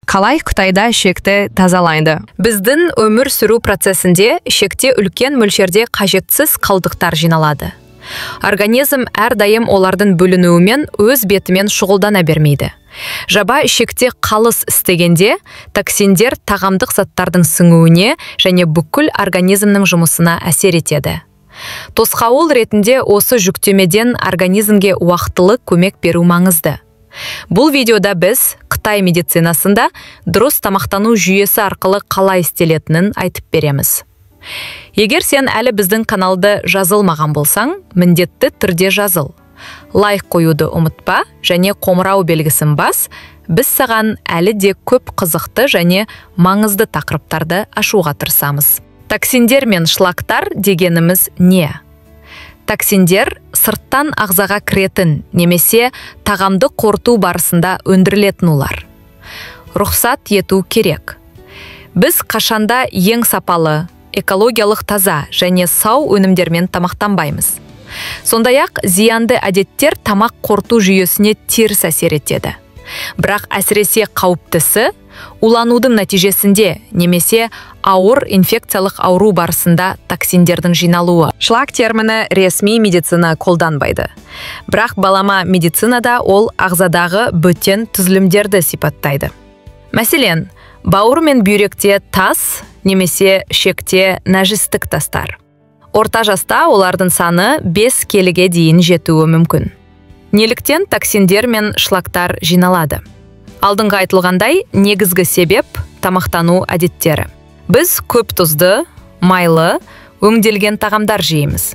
Қалай Қытайда ішекті тазалайды? Біздің өмір сүру процесінде ішекте үлкен мөлшерде қажетсіз қалдықтар жиналады. Организм әрдайым олардың бөлінуімен өз бетімен шұғылдана бермейді. Жаба ішекте қалыс істегенде, токсиндер тағамдық заттардың сіңуіне және бүкіл организмнің жұмысына әсер етеді. Тосқауыл ретінде осы жүктемеден организмге уақытылы көмек беру маңызды. Бұл видеода біз Қытай медицинасында дұрыс тамақтану жүйесі арқылы қалай істелетінін айтып береміз. Егер сен әлі біздің каналды жазылмаған болсаң, міндетті түрде жазыл. Лайк қоюды ұмытпа және қоңырау белгісін бас, біз саған әлі де көп қызықты және маңызды тақырыптарды ашуға тырысамыз. Токсиндер мен шлактар дегеніміз не? Токсиндер сырттан ағзаға кіретін немесе тағамды қорыту барысында өндірілетін улар. Рұқсат ету керек. Біз қашанда ең сапалы, экологиялық таза және сау өнімдермен тамақтанбаймыз. Сондай-ақ зиянды әдеттер тамақ қорыту жүйесіне теріс әсер етеді. Бірақ әсіресе қауіптісі уланудың нәтижесінде немесе ауыр инфекциялық ауру барысында токсиндердің жиналуы. Шлак термині ресми медицина қолданбайды. Бірақ балама медицинада ол ағзадағы бөтен түзілімдерді сипаттайды. Мәселен, бауыр мен бүйректе тас немесе ішекте нәжістік тастар. Орта жаста олардың саны 5 келіге дейін жетуі мүмкін. Неліктен токсиндер мен шлактар жиналады? Алдыңғы айтылғандай, негізгі себеп тамақтану әдеттері. Біз көп тұзды, майлы, өңделген тағамдар жейміз.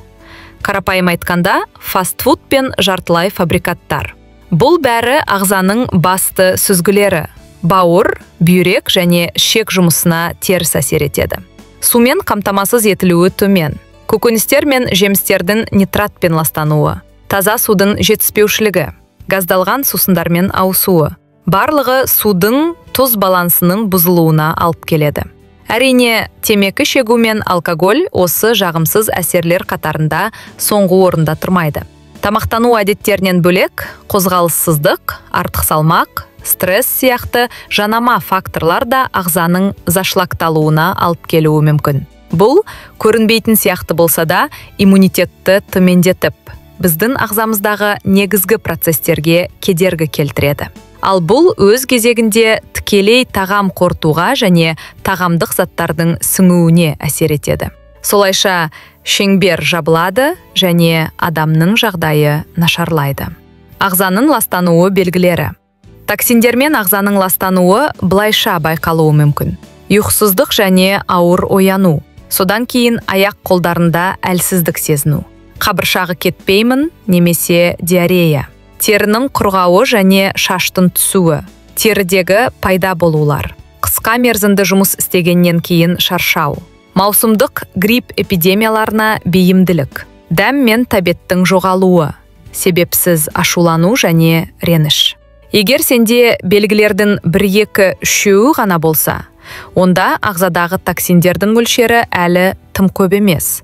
Қарапайым айтқанда, фастфуд пен жартылай фабрикаттар. Бұл бәрі ағзаның басты сүзгілері бауыр, бүйрек және ішек жұмысына теріс әсер етеді. Сумен қамтамасыз етілуі төмен. Көкөністер мен жемістердің нитратпен ластануы, таза судың жетіспеушілігі, газдалған сусындармен ауысуы. Барлығы судың тұз балансының бұзылуына алып келеді. Әрине, темекі шегу мен алкоголь осы жағымсыз әсерлер қатарында соңғы орында тұрмайды. Тамақтану әдеттерінен бөлек, қозғалыссыздық, артық салмақ, стресс сияқты жанама факторлар да ағзаның зашлакталуына алып келуі мүмкін. Бұл көрінбейтін сияқты болса да, иммунитетті төмендетіп, біздің ағзамыздағы негізгі процестерге кедергі келтіреді. Ал бұл өз кезегінде тікелей тағам қорытуға және тағамдық заттардың сіңуіне әсер етеді. Солайша шеңбер жабылады және адамның жағдайы нашарлайды. Ағзаның ластануы белгілері. Токсиндермен ағзаның ластануы былайша байқалуы мүмкін. Ұйқысыздық және ауыр ояну. Содан кейін аяқ қолдарында әлсіздік сезіну. Қабыршағы кетпеймін немесе диарея. Терінің құрғауы және шаштың түсуі, терідегі пайда болулар, қысқа мерзімді жұмыс істегеннен кейін шаршау, маусымдық грипп эпидемияларына бейімділік, дәм мен тәбеттің жоғалуы, себепсіз ашулану және реніш. Егер сенде белгілердің 1-2-3-еуі ғана болса, онда ағзадағы токсиндердің мөлшері әлі тым көп емес.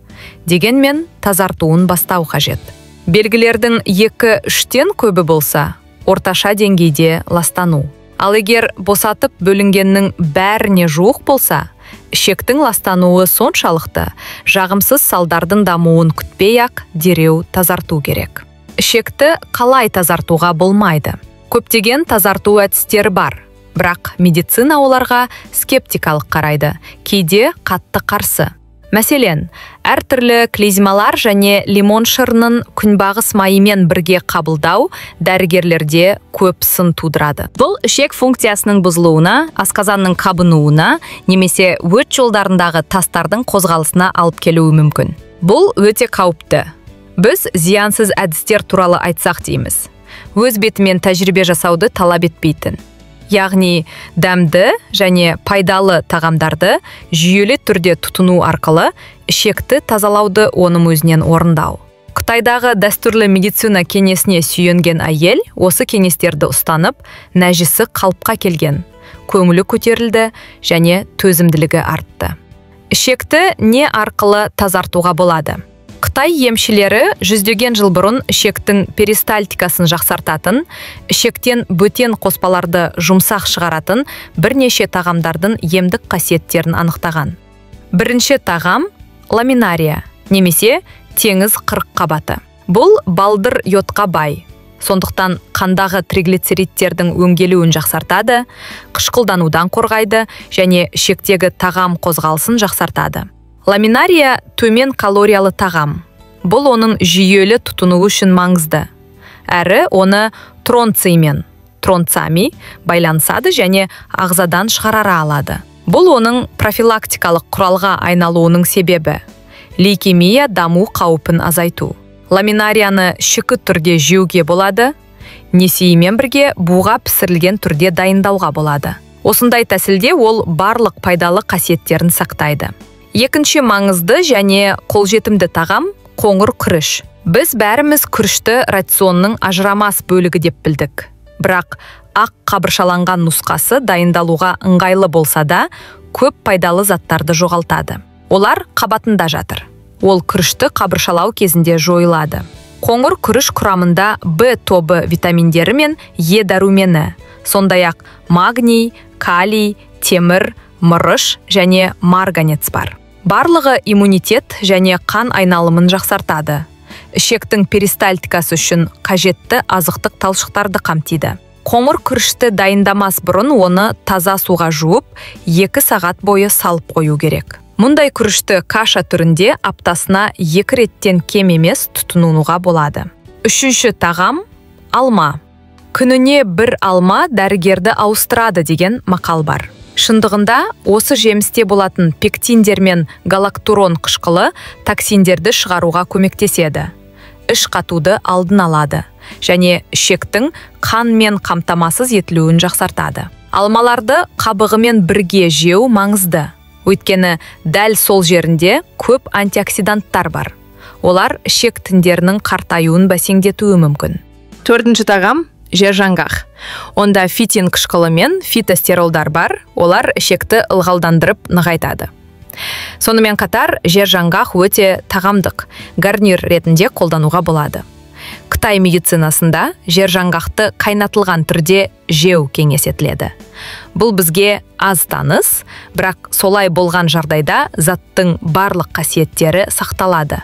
Дегенмен тазартуын бастау қажет. Белгілердің 2-3-тен көбі болса, орташа деңгейде ластану. Ал егер босатып бөлінгеннің бәріне жуық болса, ішектің ластануы соншалықты, жағымсыз салдардың дамуын күтпей-ақ дереу тазарту керек. Ішекті қалай тазартуға болмайды? Көптеген тазарту әдістері бар, бірақ медицина оларға скептикалық қарайды, кейде қатты қарсы. Мәселен, әртүрлі клизмалар және лимон шырынын күнбағыс майымен бірге қабылдау дәрігерлерде көп сын тудырады. Бұл ішек функциясының бұзылуына, асқазанның қабынуына немесе өт жолдарындағы тастардың қозғалысына алып келуі мүмкін. Бұл өте қауіпті. Біз зиянсыз әдістер туралы айтсақ дейміз. Өз бетімен тәжірибе жасауды талап етпейтін. Яғни, дәмді және пайдалы тағамдарды жүйелі түрде тұтыну арқылы ішекті тазалауды оның өзінен орындау. Қытайдағы дәстүрлі медицина кеңесіне сүйенген әйел осы кеңестерді ұстанып, нәжісі қалыпқа келген, көңілі көтерілді және төзімділігі артты. Ішекті не арқылы тазартуға болады? Қытай емшілері жүздеген жыл бұрын ішектің перистальтикасын жақсартатын, ішектен бөтен қоспаларды жұмсақ шығаратын бірнеше тағамдардың емдік қасиеттерін анықтаған. Бірінші тағам ламинария немесе теңіз қырыққабаты. Бұл балдыр йодқа бай. Сондықтан қандағы триглицеридтердің өңделуін жақсартады, қышқылданудан қорғайды және ішектегі тағам қозғалысын жақсартады. Ламинария төмен калориялы тағам. Бұл оның жүйелі тұтынуы үшін маңызды. Әрі оны тронциймен, тронцами байланысады және ағзадан шығарара алады. Бұл оның профилактикалық құралға айналуының себебі. Лейкемия даму қаупін азайту. Ламинарияны шикі түрде жеуге болады, несиемен бірге буға пісірілген түрде дайындауға болады. Осындай тәсілде ол барлық пайдалы қасиеттерін сақтайды. Екінші маңызды және қолжетімді тағам қоңыр күріш. Біз бәріміз күрішті рационның ажырамас бөлігі деп білдік. Бірақ ақ қабыршаланған нұсқасы дайындалуға ыңғайлы болса да, көп пайдалы заттарды жоғалтады. Олар қабатында жатыр. Ол күрішті қабыршалау кезінде жойылады. Қоңыр күріш құрамында Б тобы витаминдері мен Е дәрумені, сондай-ақ магний, калий, темір, мырыш және марганец бар. Барлығы иммунитет және қан айналымын жақсартады. Ішектің перистальтикасы үшін қажетті азықтық талшықтарды қамтиды. Қоңыр күрішті дайындамас бұрын оны таза суға жуып, 2 сағат бойы салып қою керек. Мұндай күрішті каша түрінде аптасына 2 реттен кем емес тұтынуға болады. Үшінші тағам алма. Күніне бір алма дәрігерді ауыстырады деген мақал бар. Шындығында, осы жемісте болатын пектиндер мен галактурон қышқылы токсиндерді шығаруға көмектеседі. Іш қатуды алдын алады және ішектің қанмен қамтамасыз етілуін жақсартады. Алмаларды қабығымен бірге жеу маңызды. Өйткені дәл сол жерінде көп антиоксиданттар бар. Олар ішек тіндерінің қартаюын бәсеңдетуі мүмкін. Төртінші тағам жер жаңғақ. Онда фитин қышқылы мен фитостеролдар бар, олар ішекті ылғалдандырып нығайтады. Сонымен қатар жер жаңғақ өте тағамдық, гарнир ретінде қолдануға болады. Қытай медицинасында жер жаңғақты қайнатылған түрде жеу кеңес етіледі. Бұл бізге аз таныс, бірақ солай болған жағдайда заттың барлық қасиеттері сақталады.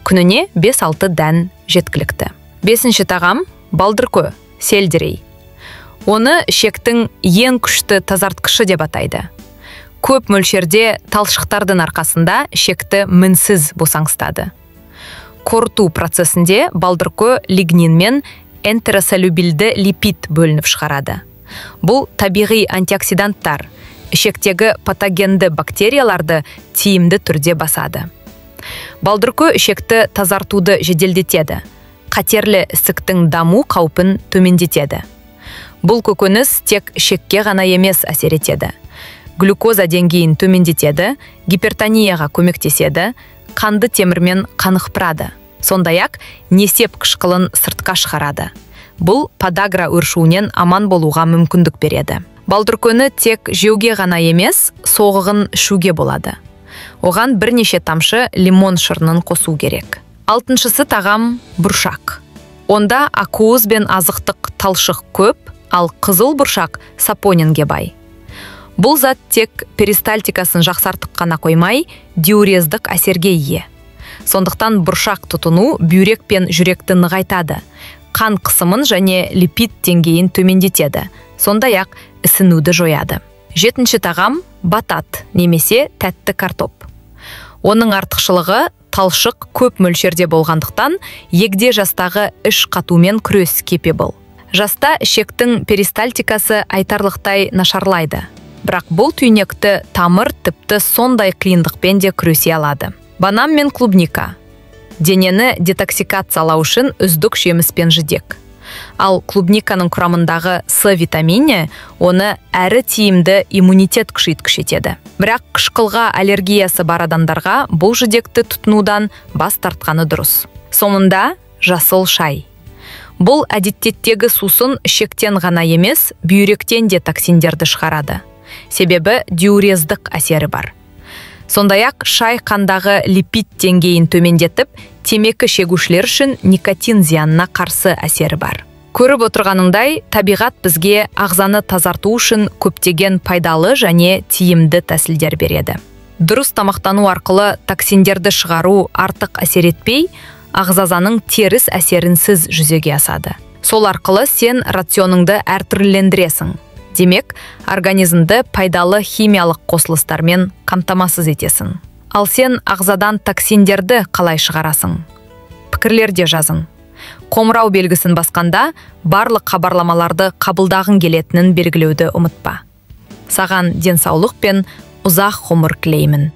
Күніне 5-6 дән жеткілікті. Бесінші тағам балдыркө, сельдерей. Оны ішектің ең күшті тазартқышы деп атайды. Көп мөлшерде талшықтардың арқасында ішекті мінсіз босаңсытады. Қорыту процесінде балдыркө лигнин мен энтеросолюбилді липид бөлініп шығарады. Бұл табиғи антиоксиданттар, ішектегі патогенді бактерияларды тиімді түрде басады. Балдыркө ішекті тазартуды жеделдетеді, қатерлі ісіктің даму қаупін төмендетеді. Бұл көкөніс тек ішекке ғана емес әсер етеді. Глюкоза деңгейін төмендетеді, гипертонияға көмектеседі, қанды темірмен қанықпырады. Сондай-ақ несеп қышқылын сыртқа шығарады. Бұл подагра өршуінен аман болуға мүмкіндік береді. Балдыркөні тек жеуге ғана емес, соғығын ішуге болады. Оған бірнеше тамшы лимон шырынын қосу керек. Алтыншысы тағам бұршақ. Онда ақуыз бен азықтық талшық көп, ал қызыл бұршақ сапонинге бай. Бұл зат тек перистальтикасын жақсартып қана қоймай, диурездік әсерге ие. Сондықтан бұршақ тұтыну бүйрек пен жүректі нығайтады, қан қысымын және липид деңгейін төмендетеді, сондай-ақ ісінуді жояды. Жетінші тағам батат немесе тәтті картоп. Оның артықшылығы талшық көп мөлшерде болғандықтан, егде жастағы іш қатумен күрес кепебіл. Жаста ішектің перистальтикасы айтарлықтай нашарлайды. Бірақ бұл түйнекті тамыр тіпті сондай қиындықпен де күресе алады. Банан мен клубника. Денені детоксикациялау үшін үздік жеміс пен жидек. Ал клубниканың құрамындағы С витамині оны әрі тиімді иммунитет күшейткіш етеді. Бірақ қышқылға аллергиясы бар адамдарға бұл жидекті тұтынудан бас тартқаны дұрыс. Соңында жасыл шай. Бұл әдеттегі сусын ішектен ғана емес, бүйректен де токсиндерді шығарады. Себебі диурездік әсері бар. Сондай-ақ шай қандағы липид деңгейін төмендетіп, темекі шегушілер үшін никотин зиянына қарсы әсері бар. Көріп отырғаныңдай, табиғат бізге ағзаны тазарту үшін көптеген пайдалы және тиімді тәсілдер береді. Дұрыс тамақтану арқылы токсиндерді шығару артық әсер етпей, ағзаның теріс әсерінсіз жүзеге асады. Сол арқылы сен рационыңды әртүрлендіресің. Демек, организмді пайдалы химиялық қосылыстармен қамтамасыз етесің. Ал сен ағзадан токсиндерді қалай шығарасың? Пікірлерде жазың. Қоңырау белгісін басқанда барлық хабарламаларды қабылдағың келетінін белгілеуді ұмытпа. Саған денсаулық пен ұзақ ғұмыр тілеймін.